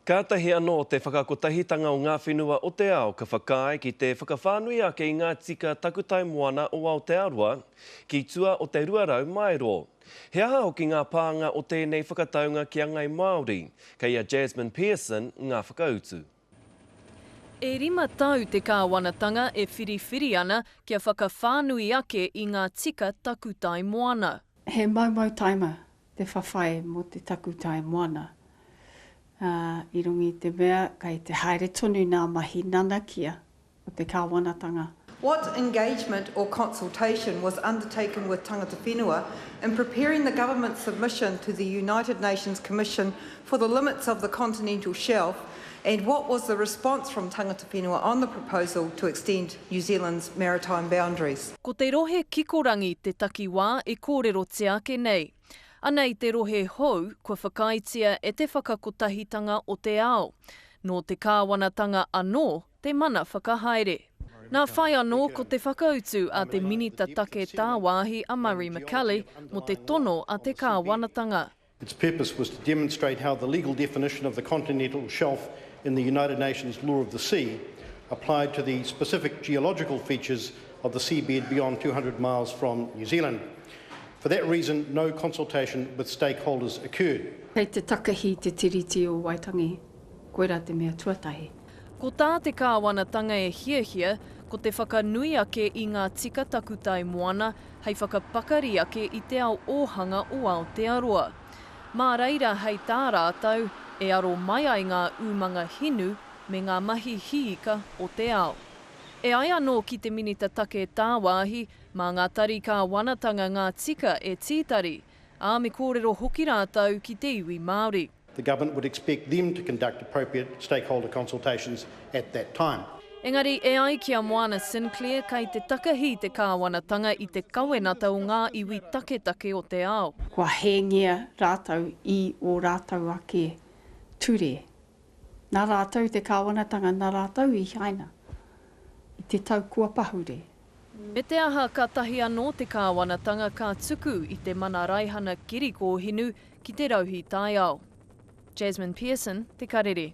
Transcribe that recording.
Kātahi anō te whakakotahitanga o ngā whenua o te ao ka whakaae ki te whakawhānui ake i ngā tika takutai moana o Aotearoa ki tua o te 200 maero. He aha hoki ngā pānga o tēnei whakataunga ki a Ngai Māori? Kei a Jasmine Pearson ngā whakautu. E rima tau te kāwanatanga e whiriwhiri ana kia whakawhānui ake i ngā tika takutai moana. He maumau taima te whawhai mō te takutai moana, ā, i runga i te mea kei te haere tonu nā mahi nanakia o te kāwanatanga. What engagement or consultation was undertaken with tangata whenua in preparing the government's submission to the United Nations Commission for the Limits of the Continental Shelf and what was the response from tangata whenua on the proposal to extend New Zealand's maritime boundaries? Ko te rohe kikorangi te takiwā e kōrerotia ake nei. Anei te rohe hou kua whakaaetia e te Whakakotahitanga o te Ao. Nō te kāwanatanga anō te mana whakahaere. Nā whai anō ko te whakautu a te Minita Take Tāwāhi a Murray McCully mō te tono a te kāwanatanga. Its purpose was to demonstrate how the legal definition of the continental shelf in the United Nations Law of the Sea applied to the specific geological features of the seabed beyond 200 miles from New Zealand. For that reason, no consultation with stakeholders occurred. Kei te takahi te Tiriti o Waitangi, koirā te mea tuatahi. Ko tā te kāwanatanga e hiahia, ko te whakanui ake i ngā tika takutai moana hei whakapakari ake i te ao ōhanga o Aotearoa. Mā reira hei tā rātou, e aro mai ai ngā umanga hinu me ngā mahi hiika o te ao. E ai anō ki te Minita Take Tāwāhi, mā ngā tari kāwanatanga ngā tika e tītari, ā, me kōrero hoki rātou ki te iwi Māori. The government would expect them to conduct appropriate stakeholder consultations at that time. Engari, e ai ki a Moana Sinclair, kei te takahi te kāwanatanga i te kawenata o ngā iwi taketake o te ao. Kua hēngia rātou i ō rātou ake ture. Nā rātou te kāwanatanga, nā rātou i haina i te tau kua pahure. Me te aha, kātahi anō te kāwanatanga ka tuku i te mana raihana kirikōhinu ki te rauhī taiao. Jasmine Pearson, Te Karere.